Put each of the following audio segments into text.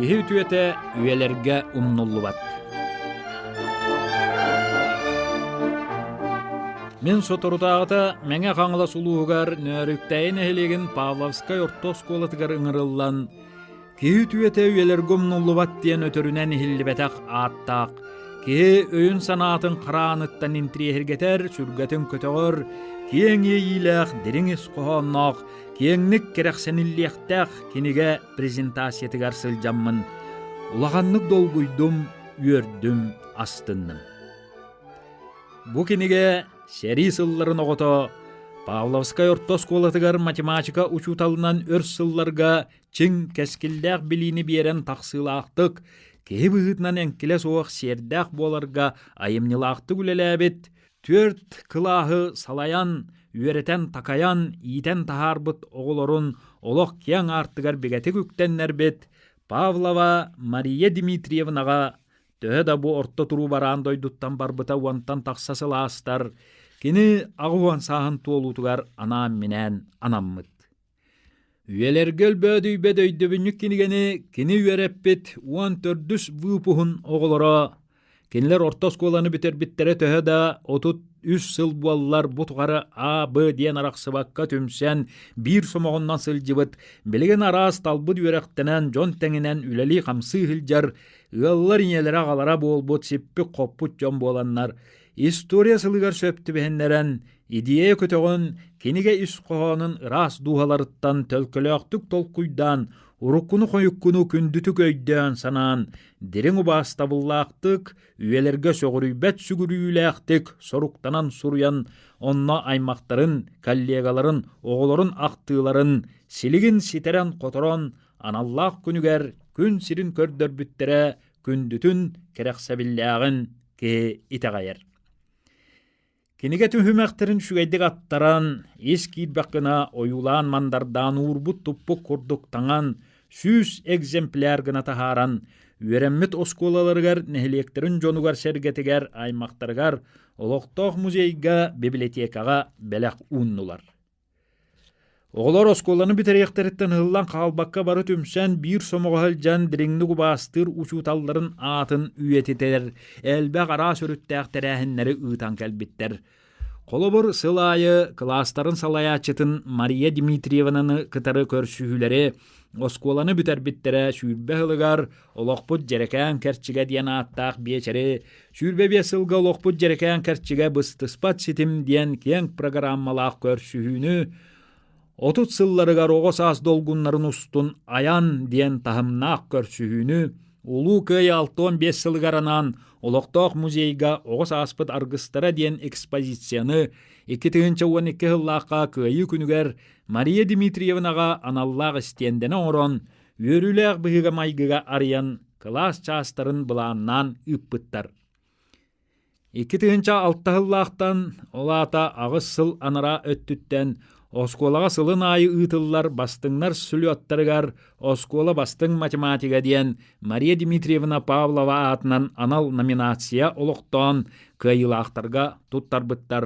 Киһи үтүөтэ үйэлэргэ умнуллубат. Мин соторутааҕыта Мэҥэ Хаҥалас улууһугар Нөөрүктээйи нэһилиэгин Павловскай орто оскуолатыгар ыҥырыллан Киһи үтүөтэ үйэлэргэ умнуллубат диэн өтөрүнэн иһиллибэтэх ааттаах, киһи өйүн-санаатын харааныттан интириэһиргэтэр, сүргэтин көтөҕөр, киэҥ иэйиилээх, дириҥ ис хоһоонноох, киэҥник кэрэхсэниллиэхтээх кинигэ презентациятыгар сылдьаммын улаханнык долгуйдум, үөрдүм, астынным. Бу кинигэ сэрии сылларын оҕото Павловскай орто оскуолатыгар математика учууталынан өр сылларга чиҥ кэскиллээх билиини биэрэн тахсыылаахтык, киһи быһыытынан эҥкилэ суох сиэрдээх буоларга айымньылаахтык үлэлээбит, түөрт кылааһы салайан, үөрэтэн-такайан, иитэн таһаарбыт оҕолорун олох киэҥ аартыгар бигэтик үктэннэрбит Павлова Мария Дмитриевнаҕа төһө да бу орто туруу бараан дойдуттан барбыта уонтан тахса сыл аастар, кини 80 сааһын туолуутугар анаан-минээн анаммыт. Үйэлэргэ өлбөөдүйбэт өйдөбүнньүк кинигэни кини үөрэппит 14-үс выпуһун оҕолоро, кинилэр орто оскуоланы бүтэрбиттэрэ төһө да 33 сыл буоллар бу тухары А, Б диэн арахсыбакка түмсэн биир сомоҕоннон сылдьыбыт, билигин араас талбыт үөрэхтэнэн дьон тэҥинэн үлэлии-хамсыы сылдьар, ыаллар ийэлэрэ-аҕалара буолбут сиппит-хоппут дьон буоланнар, история сылыгар сөп түбэһиннэрэн Идиэйэ көтөҕөн, кинигэ ис хоһоонун ыраас дууһаларыттан төлкөлөөхтүк толкуйдаан, уруккуну-хойуккуну күндүтүк өйдөөн-санаан, дириҥ убаастабыллаахтык, үйэлэргэ сөҕүрүйбэт сүгүрүйүүлээхтик соруктанан суруйан, онно аймахтарын, коллегаларын, оҕолорун ахтыыларын силигин ситэрэн-хоторон, аналлаах күнүгэр күн сирин көрдөрбүттэрэ күндүтүн, кэрэхсэбиллээҕин киһи итэҕэйэр. Кинигэ түһүмэхтэрин үчүгэйдик аттаран, ис киирбэх гына ойуулаан-мандардаан уурбут-туппут курдук таҥан, 100 экземпляр гына таһааран, үөрэммит оскуолаларыгар, нэһилиэктэрин дьонугар-сэргэтигэр, аймахтарыгар, олохтоох музейга, библиотекаҕа бэлэх ууннулар. Оҕолор оскуоланы бүтэриэхтэриттэн ыһыллан хаалбакка бары түмсэн, биир сомоҕо сылдьан дириҥник убаастыыр учууталларын аатын үйэтитэр элбэх араас өрүттээх тэрээһиннэри ыытан кэлбиттэр. Холобур, сыл аайы кылаастарын салайааччытын Мария Дмитриевнаны кытары көрсүһүүлэри оскуоланы бүтэрбиттэрэ 20 сылыгар Олохпут дьэрэкээн кэрчигэ диэн ааттаах биэчэри 25 сылга Олохпут дьэрэкээн кэрчигэ быстыспат ситим диэн киэҥ программалаах көрсүһүүнү 30 сылларыгар оҕо саас долгуннарын устун айан диэн таһымнаах көрсүһүүнү Улуу Кыайыы 65 сылыгар анаан олохтоох музейга оҕо сааспыт аргыстара диэн экспозицияны 2012 сыллаахха Кыайыы күнүгэр Мария Дмитриевнаҕа аналлаах истиэндэни оҥорон үөрүүлээх быһыыга-майгыга арыйан кылаас чаастарын былааннаан ыыппыттар. 2006 сыллаахтан, ол аата аҕыс сыл анараа өттүттэн оскуолаҕа сылын аайы ыытыллар бастыҥнар слеттарыгар оскуола бастыҥ математига диэн Мария Дмитриевна Павлова аатынан анал номинация олохтоон кыайыылаахтарга туттарбыттар.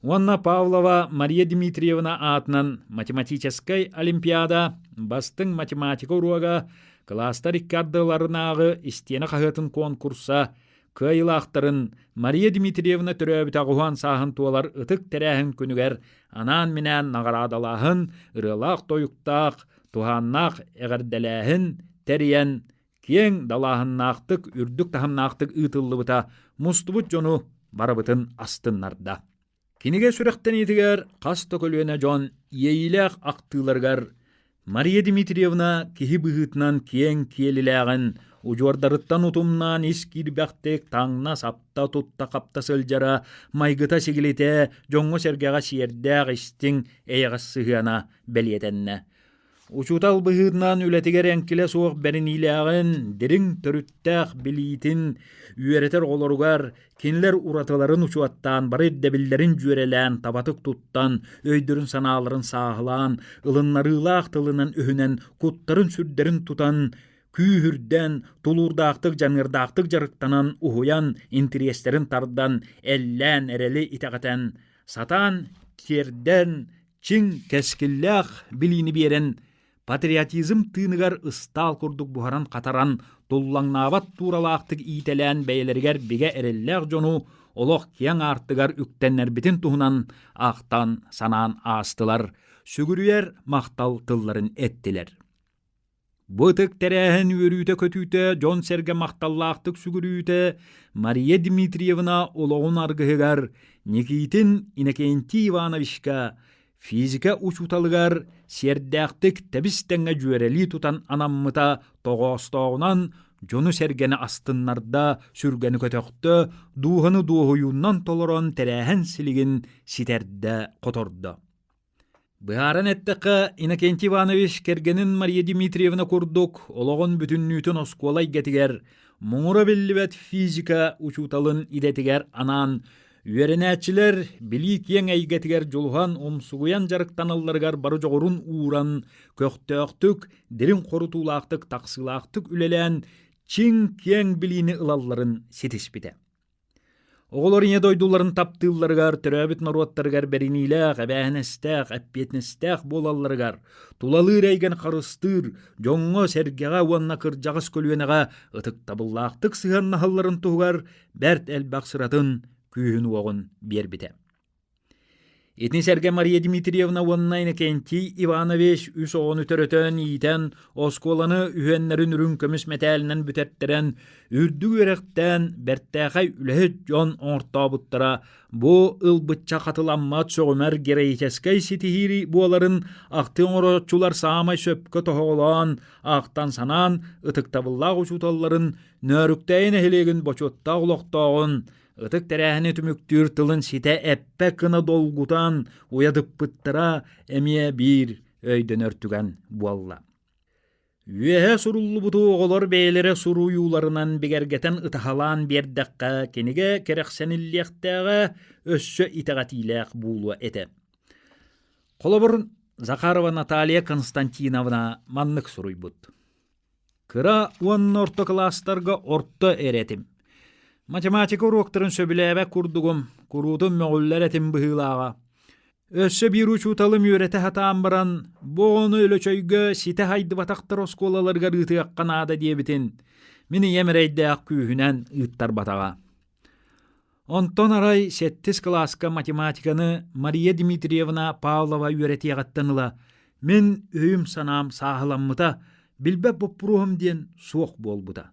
Уонна Павлова Мария Дмитриевна аатынан математическай олимпиада бастыҥ математика уруога кылаастар икки ардыларынааҕы истиэнэ хаһыатын куонкурса кыайыылаахтарын Мария Дмитриевна төрөөбүтэ аҕыһуон сааһын туолар ытык тэрээһин күнүгэр анаан-минээн наҕараадалааһын, ырыалаах-тойуктаах, туһааннаах эҕэрдэлээһин тэрийэн киэҥ далааһыннаахтык, үрдүк таһымнаахтык ыытыллыбыта мустубут дьону барыбытын астыннарда. Кинигэ сүрэхтэниитигэр хас да көлүөнэ дьон иэйиилээх ахтыыларыгар Мария Дмитриевна киһи быһыытынан киэҥ киэлилээҕин, удьуордарыттан утумнаан ис киирбэхтик таҥна-сапта, тутта-хапта сылдьара, майгыта-сигилитэ, дьоҥҥо-сэргэҕэ сиэрдээх истиҥ, эйэҕэс сыһыана бэлиэтэннэ. Учуутал быһыытынан үлэтигэр эҥкилэ суох бэриниилээҕин, дириҥ төрүттээх билиитин үөрэтэр оҕолоругар кинилэр уратыларын учуоттаан, бары ирдэбиллэрин дьүөрэлээн, табатык туттан, өйдөрүн-санааларын сааһылаан, ылыннарыылаах тылынан-өһүнэн куттарын-сүрдэрин тутан, күүһүрдэн, тулуурдаахтык, дьаныардаахтык дьарыктанан, уһуйан, интэриэстэрин тардан, эллээн, эрэли итэҕэтэн, сатаан тиэрдэн, чиҥ кэскиллээх билиини биэрэн. патриотизм тыыныгар ыстаал курдук буһаран-хатаран, туллаҥнаабат тууралаахтык иитэлээн бэйэлэригэр бигэ эрэллээх дьону олох киэҥ аартыгар үктэннэрбитин туһунан ахтан санаан аастылар, сүгүрүйэр махтал тылларын эттилэр. Бу ытык тэрээһин үөрүүтэ-көтүүтэ, дьон-сэргэ махталлаахтык сүгүрүйүүтэ Мария Дмитриевна олоҕун аргыһыгар Никитин Иннокентий Ивановичка физика учууталыгар сиэрдээхтик тэбис-тэҥҥэ дьүөрэлии тутан анаммыта тоҕоостооҕунан дьону-сэргэни астыннарда, сүргэни көтөхтө, дууһаны дуоһуйуунан толорон тэрээһин силигин ситэрдэ-хотордо. Быһааран эттэххэ, Иннокентий Иванович кэргэнин Мария Дмитриевна курдук олоҕун бүтүннүүтүн оскуола эйгэтигэр муҥура биллибэт физика учууталын идэтигэр анаан үөрэнээччилэр билии киэҥ эйгэтигэр дьулуһан умсугуйан дьарыктаналларыгар бары дьоҕурун ууран, көхтөөхтүк, дириҥ хорутуулаахтык, тахсыылаахтык үлэлээн чиҥ киэҥ билиини ылалларын ситиспитэ. Оҕолор Ийэ дойдуларын таптыылларыгар, төрөөбүт норуоттарыгар бэриниилээх, эбээһинэстээх, эппиэтинэстээх буолалларыгар, тулалыыр эйгэни харыстыыр, дьоҥҥо-сэргэҕэ уонна кырдьаҕас көлүөнэҕэ ытыктабыллаахтык сыһыаннаһалларын туһугар бэрт элбэх сыратын, күүһүн-уоҕун биэрбитэ. Итини сэргэ Мария Дмитриевна уонна Иннокентий Иванович үс оҕону төрөтөн, иитэн, оскуоланы үһүөннэрин үрүҥ көмүс мэтээлинэн бүтэртэрэн, үрдүк үөрэхтээн, бэртээхэй үлэһит дьон оҥортообуттара бу ылбычча хатыламмат сөҕүмэр героическай ситиһии буоларын ахтыы оҥорооччулар саамай сөпкө тоһоҕолоон, ахтан-санаан, ытыктабыллаах учууталларын Нөөрүктээйи нэһилиэгин бочуоттаах олохтооҕун Ытык тэрээһини түмүктүүр тылын ситэ эппэт гына долгутан уйадыппыттара эмиэ биир өйдөнөр түгэн буолла. Үөһэ суруллубуту оҕолор бэйэлэрэ суруйууларынан бигэргэтэн ытаһалаан биэрдэххэ, кинигэ кэрэхсэниллиэхтээҕэ өссө итэҕэтиилээх буолуо этэ. Холобур, Захарова Наталья Константиновна маннык суруйбут. Кыра уонна орто кылаастарга орто эрэ этим. Математика уруоктарын сөбүлээбэт курдугум, куруутун мөҕүллэр этим быһыылааҕа. Өссө биир учууталым үөрэтэ сатаан баран, бу оҕону Өлөчөйгө ситэ хайдыбатахтар оскуолаларыгар ыытыахха наада диэбитин, мин ийэм эрэйдээх күүһүнэн ыыттарбатаҕа. Онтон арай сэттис кылааска математиканы Мария Дмитриевна Павлова үөрэтиэҕиттэн ыла мин өйүм-санаам сааһыламмыта, билбэт боппуруоһум диэн суох буолбута.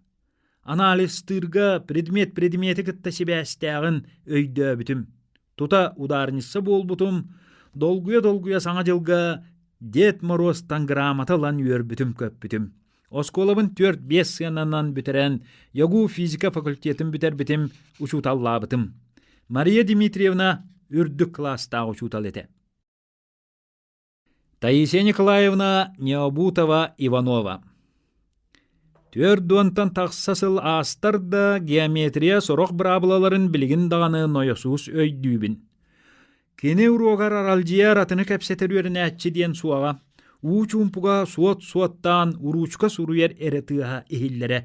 Анализтыырга предмет предмети кытта сибээстээҕин өйдөөбүтүм. Тута ударница буолбутум, долгуйа-долгуйа Саҥа дьылга Дед Морозтан грамота ылан үөрбүтүм-көппүтүм. Оскуолабын 4-5 сыананан бүтэрэн, ЯГУ физика факультетын бүтэрбитим, учууталлаабытым. Мария Дмитриевна үрдүк кылаастаах учуутал этэ. Таисия Николаевна Необутова Иванова Түөрт уонтан тахса сыл аастар да геометрия сорох быраабылаларын билигин даҕаны нойосуус өйдүүбүн. Кини уруогар аралдьыйар атыны кэпсэтэр үөрэнээччи диэн суоҕа, уу чуумпуга суот-суоттаан уруучка суруйар эрэ тыаһа иһиллэрэ.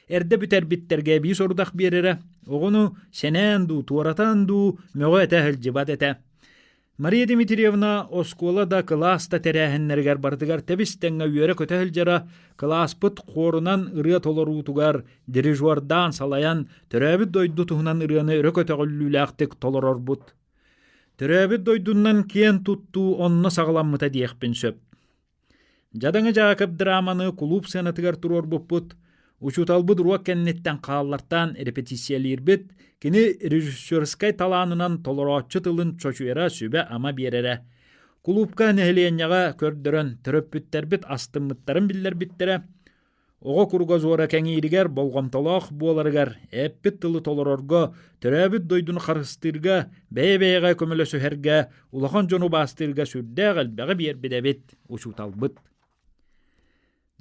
Эрдэ бүтэрбиттэргэ эбии сорудах биэрэрэ, оҕону сэнээн дуу, туоратан дуу мөҕө-этэ сылдьыбат этэ. Мария Дмитриевна оскуола да, кылаас да тэрээһиннэригэр барытыгар тэбис-тэҥҥэ үөрэ-көтө сылдьара, кылааспыт хуорунан ырыа толоруутугар дирижердаан салайан, төрөөбүт дойду туһунан ырыаны өрө көтөҕүллүүлээхтик толорорбут. Төрөөбүт дойдунан киэн туттуу онно саҕаламмыта диэхпин сөп. Дьадаҥы Дьаакып драманы кулууп сыанатыгар туруорбуппут, учууталбыт уруок кэнниттэн хааллартаан репетициялиирбит, кини режиссерскай талаанынан толорооччу тылын чочуйара сүбэ-ама биэрэрэ. Кулуупка нэһилиэнньэҕэ көрдөрөн, төрөппүттэрбит астыммыттарын биллэрбиттэрэ. Оҕо кругозора кэҥииригэр болҕомтолоох буоларыгар, эппит тылы толорорго, төрөөбүт дойдуну харыстыырга, бэйэ-бэйэҕэ көмөлөсүһэргэ, улахан дьону убаастыырга сүрдээх элбэҕи биэрбит эбит учууталбыт.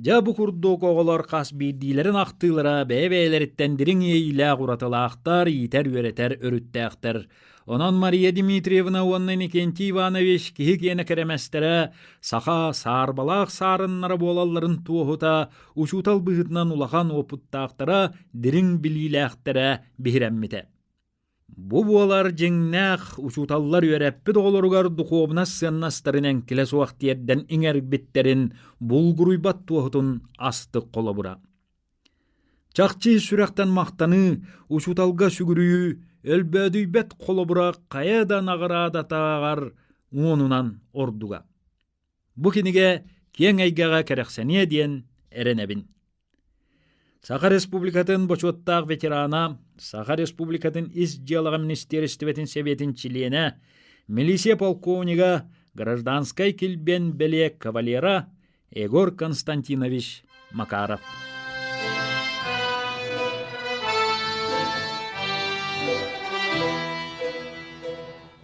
Дьэ бу курдук оҕолор хас биирдиилэрин ахтыылара бэйэ-бэйэлэриттэн дириҥ иэйиилээх уратылаахтар, иитэр-үөрэтэр өрүттээхтэр. Онон Мария Дмитриевна уонна Иннокентий Иванович киһи киэнэ кэрэмэстэрэ саха саарбалаах саарыннара буолалларын туоһута учуутал быһыытынан улахан уопуттаахтара, дириҥ билиилээхтэрэ биһирэммитэ. Бу буолар дьиҥнээх учууталлар үөрэппит оҕолоругар духуобунас сыаннастарын эҥкилэ суох тиэрдэн иҥэрбиттэрин булгуруйбат туоһутун астык холобура. Чахчы сүрэхтэн махтаныы, учууталга сүгүрүйүү, өлбөөдүйбэт холобура хайа да наҕараадатааҕар уонунан ордуга. Бу кинигэ киэҥ эйгэҕэ кэрэхсэниэ диэн эрэнэбин. Саха Республикатын бочуоттаах ветерана, Саха Республикатын Ис дьыалаҕа министиэристибэтин сэбиэтин чилиэнэ, милиция полковнига, гражданскай килбиэн бэлиэ кавалера Егор Константинович Макаров.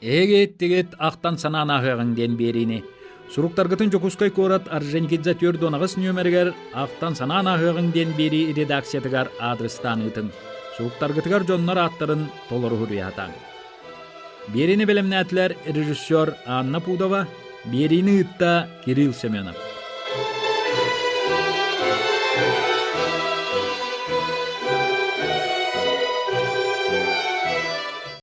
Эһиги ахтан санаан ааһыаҕыҥ диэн биэриини Суруктаргытын Дьокуускай куорат Орджоникидзе 48 нүөмэригэр ахтан санаан ааһыаҕыҥ диэн биэрии редакциятыгар аадырыстаан ыытыҥ. Суруктаргытыгар дьоннор ааттарын толору суруйаатаҥ. Биэриини бэлэмнээтилэр режиссер Анна Пудова, биэриини ыытта Кирилл Семенов.